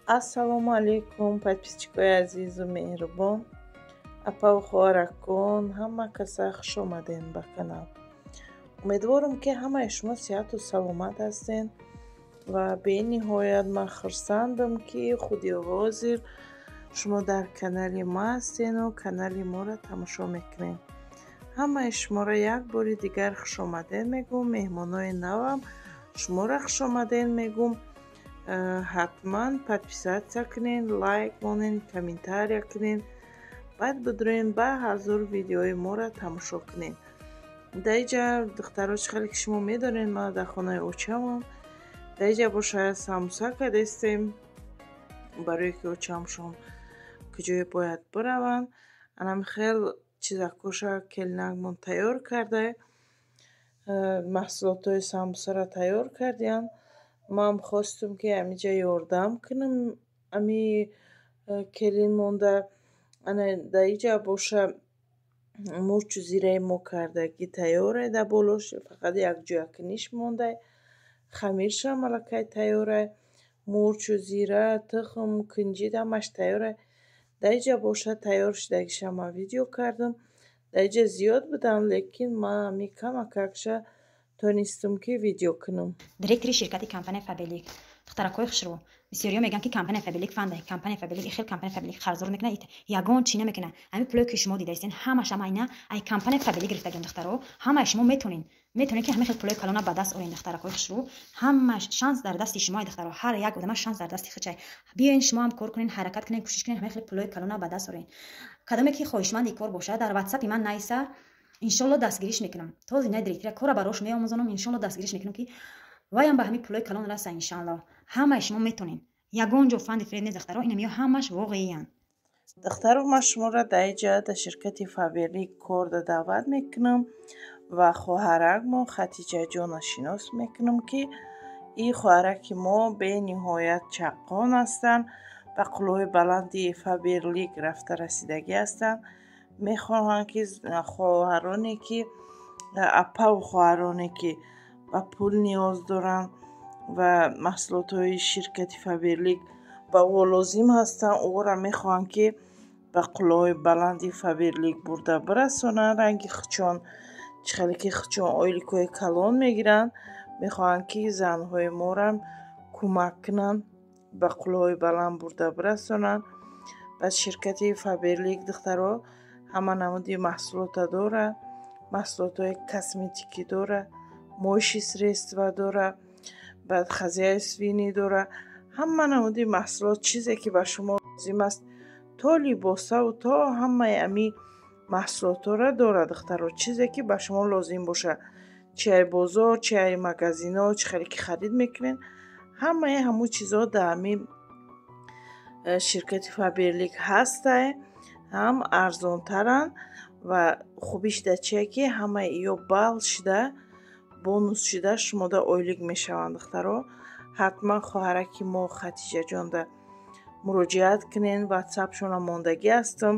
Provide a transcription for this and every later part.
Ассалому алайкум, подписчикои азизу меҳрубон, апаву хоҳаракон, ҳама каса хуш омадем ба канал. Умедворам, ки ҳамаи шумо сиҳату саломат ҳастен ва бениҳоят ман хурсандам, ки худи ҳозир шумо дар канали ма ҳастену канали моро тамошо мекунед. Ҳамаи шуморо як бори дигар хушомадед мегӯм. Меҳмонои навам шуморо хушомадед мегӯм. Ҳатман подписаться кунед, лайк монед, комментария кунед, баъд бидурен ба 1000 видеои моро тамошо кунед. Дар иҷа, духтаро, чӣ хеле ки шумо медонед, ман дар хонаи очамам. Дар иҷа боша самбуса кардестем, барое ки очамшон куҷое бояд бираванд. Анам хел чизакоша келинакмон тайёр карда, маҳсулотҳои самбусаро тайёр кардиянд. Ман хостум, ки ҳамиҷа ёрдам кунам ами келин монда. Ана дар иҷа боша мурчу зираи мо кардагӣ тайёре, дар болош фақат якҷоякуниш монда. Хамиршам аллакай тайёре, мурчу зира, тухм, кунҷид, ҳамаш тайёре. Дар иҷа боша тайёр шудагиша ман видео кардам. Дар иҷа зиёд буданд, лекин ман ҳами камакакша тонистам, ки видео кунам. Директори ширкати компания Фаберлик. Духтаракҳои хушрӯ, бисёриҳо мегӯянд, ки компания Фаберлик фанда, компания Фаберлик ихел, компания Фаберлик қарздор мекунад, ягон чӣ намекунад. Ҳамин пулое, ки шумо дидаистен, ҳамаша майна ай компания Фаберлик гирифтагиам. Духтаро, ҳамаи шумо метавонед, ки ҳамин хел пулои калона ба даст орен. Духтаракҳои хушрӯ, ҳама шанс дар дасти шумо. Духтаро, ҳар як одама шанс дар дасти худшай. Биёен, шумо ҳам кор кунен, ҳаракат кунен, кӯшиш кунен, ҳамин хел пулои калона ба даст орен. Кадоме ки хоҳишманди кор бошад, дар ватсапи ман найса, иншолло дастгириш мекунам. То зинаи директора кора барош меомӯзонам, иншолло дастгириш мекунам, ки ваям ба ҳамин пулои калон раса. Иншалло, ҳамаи шумо метонен. Ягон ҷо фанди фиреб нест, духтаро, инамиё ҳамаш воқеиянд. Духтаро, ман шуморо дар иҷа дар ширкати Фаберлик корда даъват мекунам ва хоҳаракмо Хатиҷаҷона шинос мекунам, ки ин хоҳараки мо бениҳоят чаққон ҳастанд, ба қуллаҳои баланди Фаберлик рафта расидагӣ ҳастанд. Мехоҳанд, ки хоҳароне ки, апаву хоҳароне ки ба пул ниёз доранд ва маҳсулотҳои ширкати Фаберлик ба ӯ лозим ҳастанд, ӯро мехоҳанд, ки ба қуллаҳои баланди Фаберлик бурда бирасонанд. Ранги хучон, чӣ хеле ки хучон ойликҳои калон мегиранд, мехоҳанд, ки занҳои морам кӯмак кунанд, ба қуллаҳои баланд бурда бирасонанд. Баъд ширкати Фаберлик, духтаро, ҳама намуди маҳсулота дорад: маҳсулотҳои косметикӣ дорад, моющие средства дорад, баъд хозяйственный дорад, ҳама намуди маҳсулот, чизе ки ба шумо лозим аст, то либосаву то ҳамаи ами маҳсулотҳоро дорад. Духтаро, чизе ки ба шумо лозим бошад, чи ай бозор, чи ай магазино, чӣ хеле ки харид мекунед, ҳамаи ҳамун чизҳо дар ҳамин ширкати Фаберлик ҳастай, ҳам арзонтаранд. Ва хубиш дар чие, ки ҳамаи иё балл шуда, бонус шуда, шумода ойлик мешаванд. Духтаро, ҳатман хоҳараки мо Хатиҷаҷонда муроҷиат кунен. Ватсапшона мондагӣ ҳастам,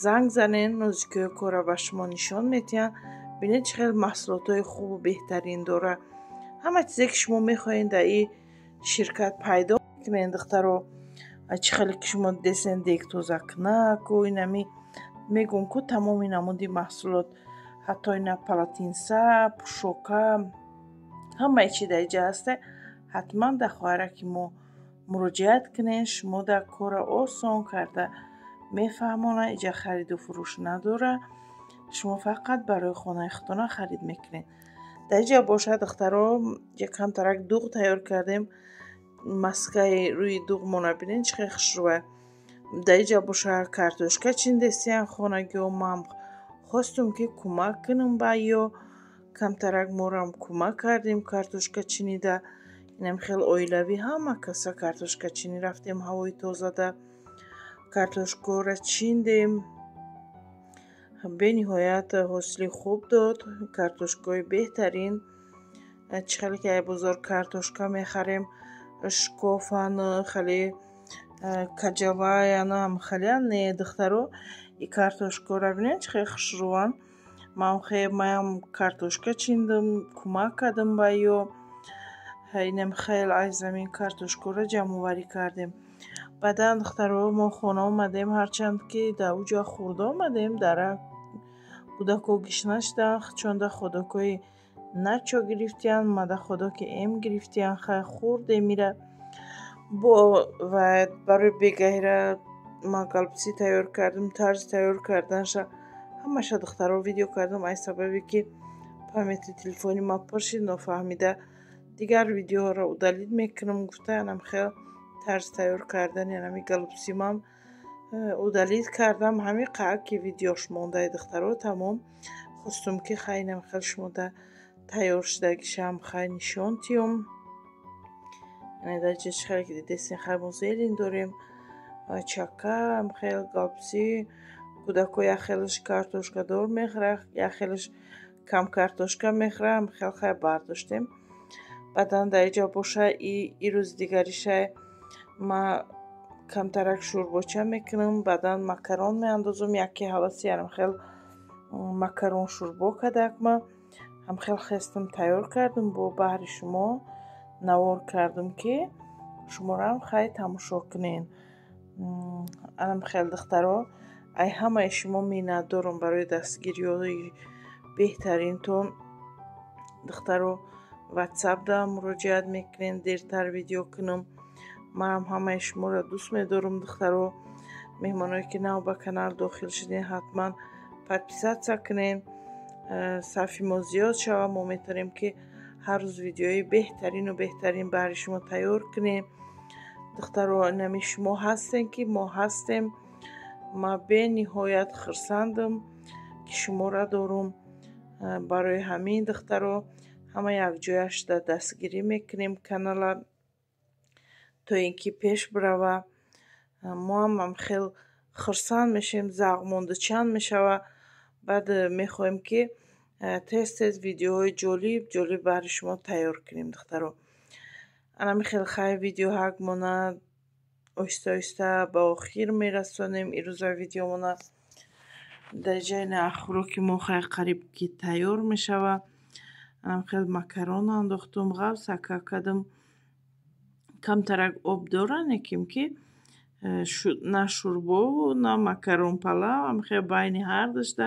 занг занен, нозикиҳои корро ба шумо нишон медиҳанд. Бинед, чӣ хел маҳсулотҳои хубу беҳтарин дорад. Ҳама чизе ки шумо мехоҳед, дар ин ширкат пайдо мекунед. Духтаро, чӣ хеле ки шумо дидесен, дегтозакунаку, инами мегӯм ку, тамоми намуди маҳсулот, ҳатто ина полотенца, пӯшока, ҳамаи чи дар иҷа ҳаста. Ҳатман дар хоҳараки мо муроҷиат кунед, шумо дар корро осон карда мефаҳмонад. Иҷа хариду фурӯш надорад, шумо фақат барои хонаи худтона харид мекунед. Дар иҷа бошад, духтаро, камтарак дуғ тайёр кардем. Маскаи рӯи дуғмона бинед, чӣ хел хушрӯя. Дар иҷа боша картошка чиндестиян хонагиҳо. Ман хостум, ки кӯмак кунам ба ё камтарак, морам кӯмак кардем картошка чинида. Инам хел оилавӣ ҳама каса картошка чинӣ рафтем, ҳавои тозада картошкаро чиндем. Бениҳоят ҳосили хуб дод, картошкаҳои беҳтарин. Чӣ хеле ки ай бозор картошка мехарем, шкофан, хеле каҷаваянам хеле не. Духтаро, и картошкаро бинед, чӣ хеле хушрӯянд. Ман маям картошка чиндам, кӯмак кардам ба ё. Инам хел ай замин картошкаро ҷамъоварӣ кардем. Баъдан, духтаро, мо хона омадем, ҳарчанд ки дар уҷа хӯрда омадем, дара кӯдако гишна шуданд, чонда ходокҳои начо гирифтиянд, мада ходоки эм гирифтиянд. Хай, хӯрдем ира бо ва барои бегаҳира ман голубцы тайёр кардем. Тарзи тайёр карданаша ҳамаша, духтаро, видео кардам. Ай сабабе ки памяти телефони ма пур шид, нофаҳмида дигар видеоро удалить мекунам гуфта, анам хел тарзи тайёр кардани анами голубцы мам удалить кардам. Ҳамин қаъ ки видеош мондаи, духтаро, тамом. Хостум, ки хай, инам хел шумода тайёр шудагишам хай нишон тиём. Дар ҷа чӣ хеле ки дидестин, хай, мо зелень дорем, чака, хел голубцы. Кӯдако як хелаш картошкадор мехӯрад, як хелаш кам картошка мехӯрад. Хел хай бардоштем. Баъдан дар иҷа боша и рӯзи дигаришай ма камтарак шӯрбоча мекунам, баъдан макарон меандозам. Яке ҳаваси янам хел макарон шӯрбо кардак, ма ҳамхел хестам, тайёр кардам, бо баҳри шумо навор кардам, ки шуморам хай тамошо кунен. Анам хел, духтаро, ай ҳамаи шумо миннатдорам барои дастгириҳои беҳтаринтон. Духтаро, Ватсапда муроҷиат мекунем, дертар видео кунам. Манам ҳамаи шуморо дӯст медорам, духтаро. Меҳмоное ки нав ба канал дохил шудем, ҳатман подписаться кунем, сафи мо зиёд шавад, мо метавонем, ки ҳар рӯз видеои беҳтарину беҳтарин баҳри шумо тайёр кунем. Духтаро, инами шумо ҳастем, ки мо ҳастем. Ма бениҳоят хурсандам, ки шуморо дорум. Барои ҳамин, духтаро, ҳама якҷоя шуда дастгирӣ мекунем канала, то ин ки пеш бирава. Мо ҳам хел хурсанд мешавем, завқмонду чанд мешава. Баъд мехоҳем, ки тез тез видеоҳои ҷолиб ҷолиб баҳри шумо тайёр кунем, духтаро. Анами хел хай видеоҳакмона оҳиста оҳиста ба охир мерасонем ирӯза видеомона. Дар ҷайи хӯроки мо хай қариб ки тайёр мешава. Анам хел макарон андохтум, ғафсака кардам. Камтарак об дора, неким ки на шӯрбову на макарон палав, ҳамхел байни ҳар дошта.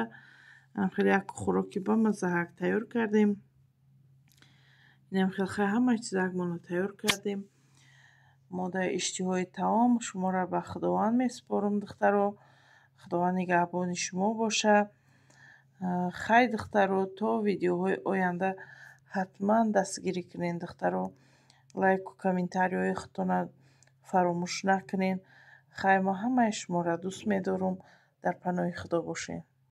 Анам хел як хӯроки бамаззаҳак тайёр кардем. Инам хел хай ҳамаи чизакмонро тайёр кардем. Модаи иштиҳои таом шуморо ба Худованд месупорам, духтаро. Худованд нигаҳбони шумо боша. Хай, духтаро, то видеоҳои оянда ҳатман дастгирӣ кунед, духтаро, лайку комментарийҳои худтонро фаромӯш накунед. Хай, мо ҳамаи шуморо дӯст медорум. Дар паноҳи Худо бошед.